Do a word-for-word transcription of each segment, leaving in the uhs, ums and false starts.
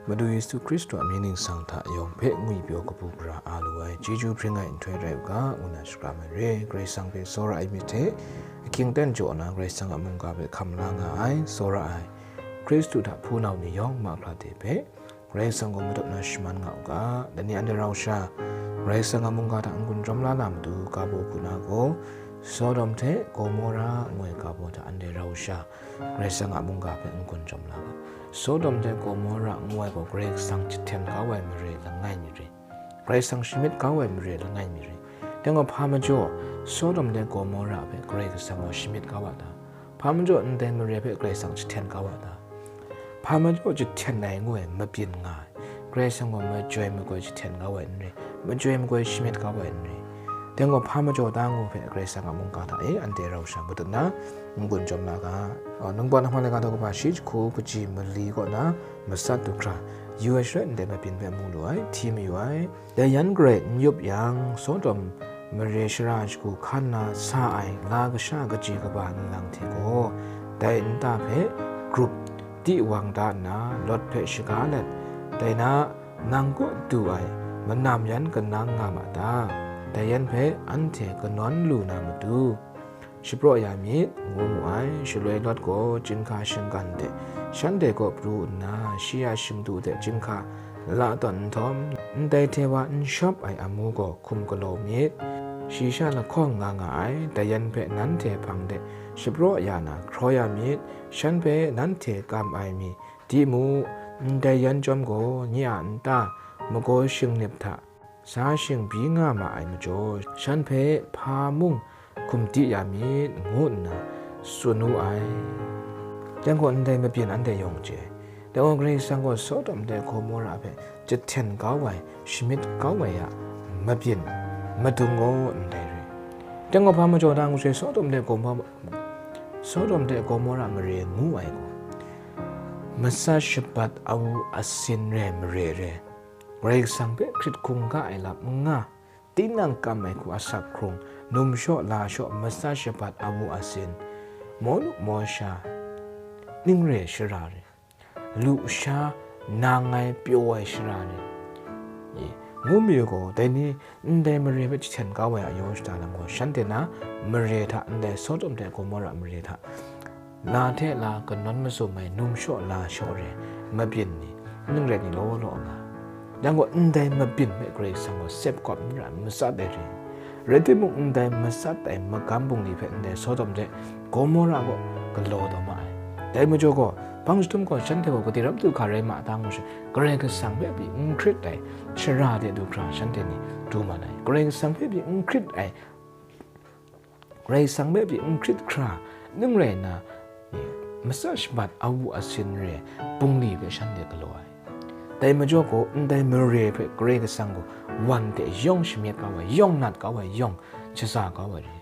Madu Yesu Hkristu a mying ningsang hta yawng hpe ngwipyaw kabu gara a lu ai chyeju hpring ai nhtoi rai u ga, ngu na shakram ai re. Karai Kasang hpe tsawra ai myit hte ahkying aten jaw na Karai Kasang a mungga hpe hkam la nga ai, tsawra ai Hkristu hta hpunau ni yawng mahkra de hpe, Karai Kasang gaw madat na shaman nga u ga. Dai ni anhte rau sha, Karai Kasang a mungga hta n-gun jawm la na matu ga baw hku na gaw, Sodom hte Gomora ngu ai ga baw hta anhte rau sha, Karai Kasang a mungga hpe n-gun jawm la ga. Sodom hte Gomora ngu ai gaw Karai Kasang jahten kau ai mare langai mi re. Karai Kasang shamyit kau ai mare langai mi re. Dai gaw hpa majaw, Sodom hte Gomora hpe Karai Kasang gaw shamyit kau a ta? Hpa majaw ndai mare hpe Karai Kasang jahten kau a ta? Hpa majaw jahten ai ngu ai mabyin nga ai, Karai Kasang gaw majoi magoi jahten kau ai n re, majoi magoi shamyit kau ai n re. Dai gaw hpa majaw ta ngu hpe Karai Kasang a mungga hta e anhte rau sha madat na, n-gun jawm la ga. Ningbaw Lahman laika daw kaba shi jahku kaji mali kaw na matsat du hkra, yu ai shaloi ndai mabyin hpe mu lu ai, hti mayu ai. Dai yan garai n yup yang, Sodom mare shara shagu hkan na sa ai la kasha kaji kaba nlang hte gaw, dai nta hpe grup di wang da nna, Lawt hpe shaga let, dai na, nang kaw du ai manam yan kanang nga ma ta? Dai yan hpe anhte kanawn lu na matu, shapraw ya myit, ngu mu ai. Shaloi Lawt gaw chyinghka shinggan de shanhte kaw pru nna, shi a shingdu de chyinghka la tawn nhtawm, ndai hte wa n shawp ai amu gaw hkum galaw myit. Shi sha lahkawng nga nga ai, dai yan hpe nanhte hpang de shapraw ya na hkraw ya myit, shan hpe nanhte kam ai mi, di mu, ndai yan chyawm gaw nye a nta magaw shingnip hta sa shing byi nga ma ai majaw, shan hpe hpa mung hkum di ya myit, ngu nna tsun wu ai. Dai gaw ndai mabyin anhte yawng chye ai. Dai gaw Karai Kasang gaw Sodom hte Gomora hpe jahten kau ai, shamyit kau ai a mabyin madung gaw ndai re. Dai gaw hpa majaw da ngu sai, Sodom hte Gomora, Sodom hte Gomora mare ngu ai gaw, matsat shabat awu asin re mare re. Karai Kasang hpe hkrit hkungga ai lam n nga, tinang kam ai hku asak hkrung, num shaw la shaw, matsat shabat awu asin, mawlu mawsha, ning re shara re, lusha nang ai pyaw ai shara re, e, ngu mayu gaw, dai ni ndai mare hpe jahten kau ai a yaw shada lam gaw, shanhte na mare hta, ndai Sodom hte Gomora mare hta, la hte la kanawn mazum ai num shaw la shaw re mabyin ni, ning rai ni law law nga. Yang gaw, ndai mabyin hpe Karai Kasang gaw sep kawp n ra, matsat ai re. Rai timung, ndai matsat ai magam bungli hpe ndai Sodom hte Gomora gaw galaw taw ma ai. Dai majaw gaw, hpang jahtum gaw shanhte gaw gade ram du hka rai ma ta ngu she, Karai Kasang hpe pyi n hkrit ai shara de du hkra shanhte ni du man ai. Karai Kasang hpe pyi n hkrit ai Karai Kasang hpe pyi n hkrit hkra, ning rai nna, matsat shabat awu asin re bungli hpe shanhte galaw ai. Dai majaw gaw, ndai mare hpe Karai Kasang gaw wan hte yawng shamyet kau ai, yawng nat kau ai, yawng shaza kau ai re.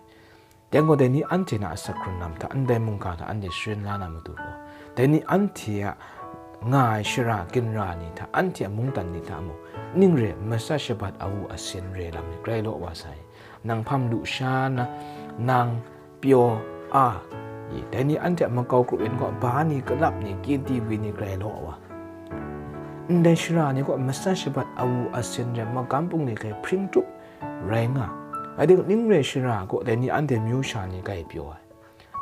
Dai gaw, dai ni anhte na asak hkrung lam hta, ndai mungga hta anhte sharin la na matu gaw, dai ni anhte a nga ai shara ginra ni hta, anhte a mungdan ni hta mung, ning re matsat shabat awu asin re lam ni grai law wa sai. Nang hpam lu sha na, nang pyaw a, i, dai ni anhte a makau grup yin gaw, ba ni, kalap ni, kiti wi ni grai law wa. Ndai shara ni gaw matsat shabat awu asin re magam bungli hkrai hpring tup rai nga. Rai timung, ning re shara gaw dai ni anhte myu sha ni grai pyaw ai.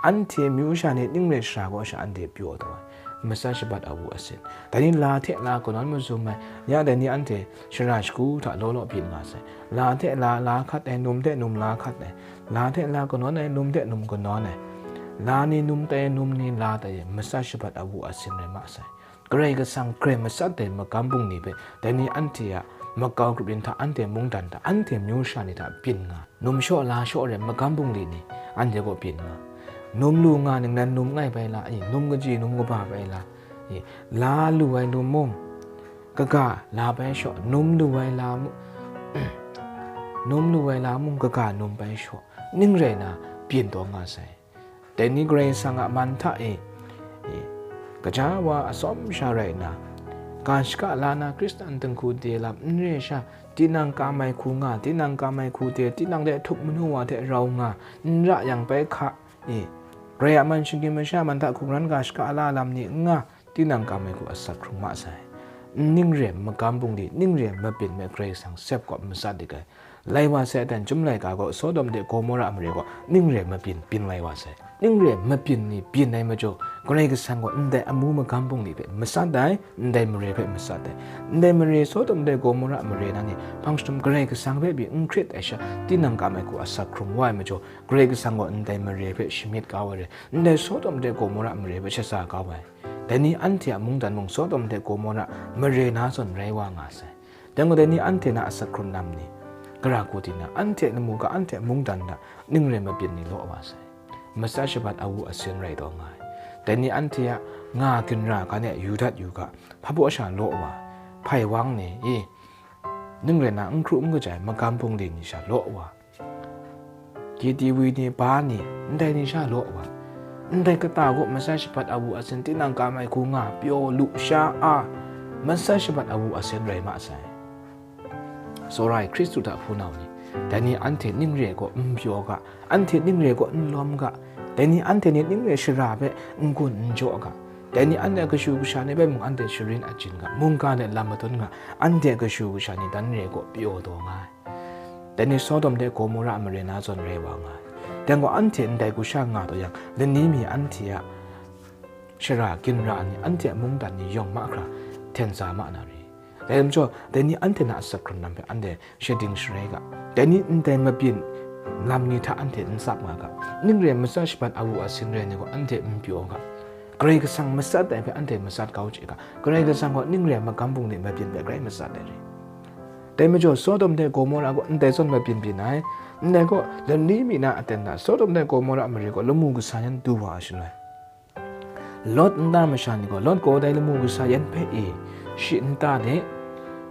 Anhte myu sha ni ning re shara kaw sha anhte pyaw taw ai, matsat shabat awu asin. Dai ni la hte la kanawn mazum ai, ya dai ni anhte shara shagu hta law law byin nga sai. La hte la, la hkat ai, num hte num la hkat ai, la hte la kanawn ai, num hte num kanawn ai, la ni num tai ai, num ni la tai ai, matsat shabat awu asin rai ma sai. Karai Kasang grai matsat ai magam bungli hpe, dai ni anhte a makau grup yin hta, anhte mungdan hta, anhte myu sha ni hta byin nga. Num shaw la shaw re magam bungli ni, anhte kaw byin nga. Num lu nga ningnan num ngai bai la, i, num kaji num kaba bai la, i, la lu ai num mung, kaga la bai shaw, num lu ai la mu-, num lu ai la mung, kaga num bai shaw, ning rai na byin taw nga sai. Dai ni Karai Kasang a man hta e, e, kaja wa atsawm sha rai nna, ga shaka la na Hkristan dinghku de lam n re sha, tinang kam ai hku nga, tinang kam ai hku de, tinang de htup manu wa hte rau nga, n ra yang bai hka, e, Karai a man shinggyim masha man hta hkungran ga shaka la lam ni n nga, tinang kam ai hku asak hkrung ma sai. Ning re ai magam bungli, ning re ai mabyin me Karai Kasang sep kawp matsat dik ai. Lai wa sai, dan chyum laika gaw Sodom de Gomora mare gaw ning re ai mabyin byin lai wa sai. Ning re ai mabyin ni byin ai majaw, Karai Kasang gaw ndai amu magam bungli hpe matsat ai, ndai mare hpe matsat ai. Ndai mare Sodom de Gomora mare na ni hpang jahtum Karai Kasang hpe pyi n hkrit ai sha, tinang kam ai hku asak hkrung wa ai majaw, Karai Kasang gaw ndai mare hpe shamyit kau ai rai, ndai Sodom de Gomora mare hpe shaza kau ai. Dai ni anhte a mungdan mung Sodom de Gomora mare na zawn rai wa nga sai. Dai gaw dai ni anhte na asak hkrun lam ni, gara hku di na, anhte lamu ga anhte mungdan hta ning re ai mabyin ni law wa sai. Matsat shabat awu asin rai taw nga ai. Dai ni anhte a nga ginra ga ni yu dat yu ga, hpa baw sha law wa, hpai wang ni, i, ning rai na n hkru n kaja ai magam bungli ni sha law wa, K T V ni, ba ni, ndai ni sha law wa, ndai kata gaw matsat shabat awu asin, tinang kam ai hku nga, pyaw, lu, sha, a, matsat shabat awu asin rai ma sai. Tsawra ai Hkristu hta hpunau ni, dai ni anhte ning re ai gaw n pyaw ga, anhte ning re ai gaw n lawm ga, dai ni anhte ni ning re ai shara hpe n-gun n jaw ga, dai ni anhte a kashu kasha ni hpe mung anhte sharin ajin ga, mungga hte lam madun ga, anhte a kashu kasha ni dan re ai gaw pyaw taw nga ai. Dai ni Sodom de Gomora mare na zawn rai wa nga ai. Dai gaw anhte ndai hku sha nga taw yang, lani mi anhte a shara ginra ni, anhte a mungdan ni yawng mahkra hten sa ma na re. Dai majaw, dai ni anhte na asak hkrun lam hpe anhte shading sharai ga, dai ni ndai mabyin lam ni hta anhte n tsap nga ga, ning re ai matsat shabat awu asin rai ni gaw anhte n pyaw ga, Karai Kasang matsat ai hpe anhte matsat kau chye ga, Karai Kasang gaw ning re ai magam bungli mabyin hpe grai matsat ai re. Dai majaw, Sodom de Gomora gaw ndai zawn mabyin byin ai. Ndai gaw, lani mi na aten hta Sodom de Gomora mare gaw lamu kasa yan du wa ai shaloi, Lot nta masha ni gaw, Lot gaw dai lamu kasa yan hpe e, shi nta de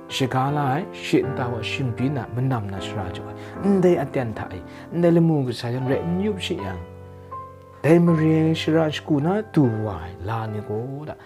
shaga la ai, shi nta gaw shingbi na, manam na shara jaw ai, ndai aten hta e, ndai lamu kasa yan rai n yup shi yang, dai mare shara shagu na du wa ai la ni gaw da,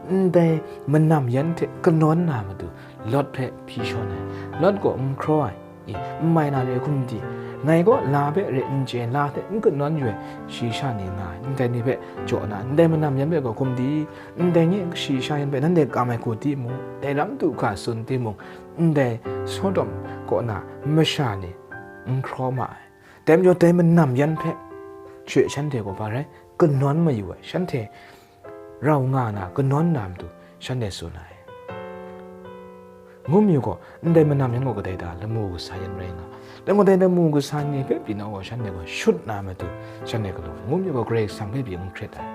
ndai manam yan hte kanawn na matu, Lot hpe hpyi shawn ai. Lot gaw n hkraw ai, i, n mai na re hkum di, ngai gaw la hpe re n chye, la hte n kanawn yu ai, shi sha ni nga ai, ndai ni hpe jaw na, ndai manam yan hpe gaw hkum di, ndai nye kashi sha yan hpe nanhte kam ai hku di mu, dai ram du hkra tsun di mung, ndai Sodom kaw na masha ni n hkraw ma ai. Dai majaw, dai manam yan hpe she shanhte gaw hpa rai? Kanawn mayu ai, shanhte rau nga na, kanawn na matu shanhte tsun ai. Ngu mi gaw, ndai manam yan gaw kadai da, lamu kasa yan rai nga. Dai gaw, dai lamu kasa ni hpe pyi na gaw, shanhte gaw shut na matu shanhte galaw ai. Ngu mi gaw, Karai Kasang hpe pyi n hkrit ai.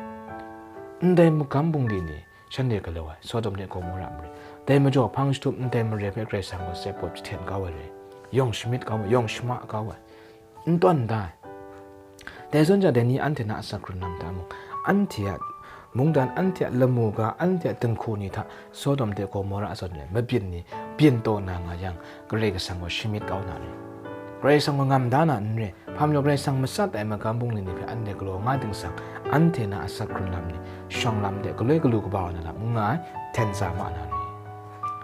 Ndai magam bungli ni shanhte galaw ai, Sodom de Gomora mare. Dai majaw, hpang jahtum ndai mare hpe Karai Kasang gaw sep kawp jahten kau ai rai, yawng shamyit kau ai, yawng shama kau ai, n tawn da ai. Dai zawn ja, dai ni anhte na asak hkrun lam hta mung, anhte a mungdan, anhte a lamu ga, anhte a dinghku ni hta Sodom de Gomora zawn re ai mabyin ni byin taw na nga yang, Karai Kasang gaw shamyit kau na re. Karai Kasang gaw ngam da na n re. Hpa majaw, Karai Kasang matsat ai magam bungli ni hpe anhte galaw nga ting sang, anhte na asak hkrun lam ni shawng lam de galoi galu kaba wa na lam n nga ai, hten sa ma na re.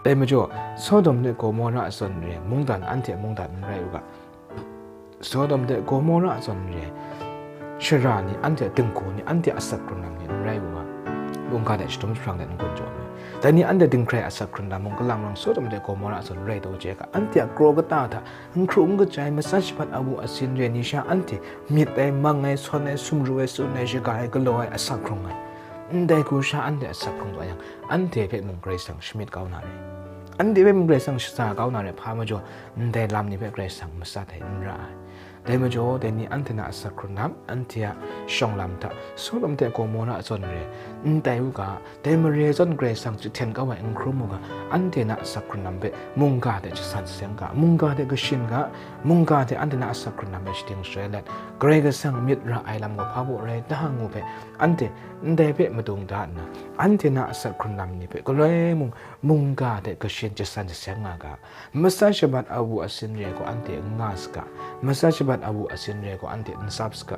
Dai majaw, Sodom de Gomora zawn re ai mungdan, anhte a mungdan n rai u ga, Sodom de Gomora zawn re ai shara ni, anhte a dinghku ni, anhte a asak hkrun lam ni n rai u ga, mungga de shadum jahprang de n-gun jaw ai. Dai ni anhte dinghkrai asak hkrun lam mung, kalang rawng Sodom de Gomora zawn rai taw chye ga, anhte a kraw kata hta n hkru n kaja ai, matsat shabat awu asin re ai ni sha, anhte myit ai, mang ai, sawn ai, sumru ai, tsun ai, shaga ai, galaw ai, asak hkrung ai. Ndai hku sha anhte asak hkrung taw yang, anhte hpe mung Karai Kasang shamyit kau na re. Anhte hpe mung Karai Kasang shaza kau na re, hpa majaw, ndai lam ni hpe Karai Kasang matsat ai n ra ai. Dai majaw, dai ni anhte na asak hkrun lam, anhte a shawng lam hta, Sodom hte Gomora zawn re ai n tai u ga, dai mare zawn Karai Kasang jahten kau ai n hkrum u ga, anhte na asak hkrun lam hpe mungga hte jasan jaseng ga, mungga hte kashin ga, mungga hte anhte na asak hkrun lam hpe shading sharai let, Karai Kasang myit ra ai lam gaw hpa baw rai ta ngu hpe, anhte ndai hpe madung da nna, anhte na asak hkrun lam ni hpe galoi mung mungga hte kashin jasan jaseng nga ga, matsat shabat awu asin re ai gaw anhte n nga saga, matsat shabat awu asin re ai gaw anhte n tsap saga.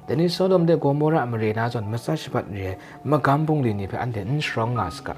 Dai ni Sodom de Gomora mare na zawn matsat shabat re ai magam bungli ni hpe anhte n sharawng nga saga.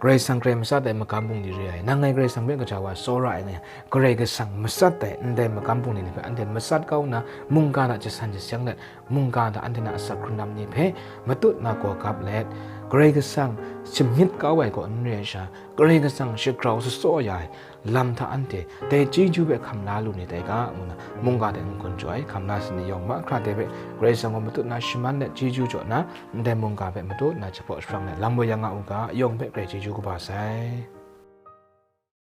Karai Kasang hkrai matsat ai magam bungli re ai, nang ngai Karai Kasang hpe kaja wa tsawra ai nga yang, Karai Kasang matsat ai ndai magam bungli ni hpe anhte matsat kau nna, mungga hta jasan jaseng let, mungga hta anhte na asak hkrun lam ni hpe matut na gaw gap let, Karai Kasang shamyit kau ai kaw n re ai sha, Karai Kasang shagrau shatsaw ya ai lam hta anhte dai chyeju hpe hkam la lu ni tai ga, ngu na mungga hte n-gun jaw ai hkam la sini yawng mahkra dai hpe Karai Kasang gaw matut na shaman let chyeju jaw na, ndai mungga hpe matut na jahpaw jahprang let lam woi ya nga u ga, yawng hpe Karai chyeju kaba sai.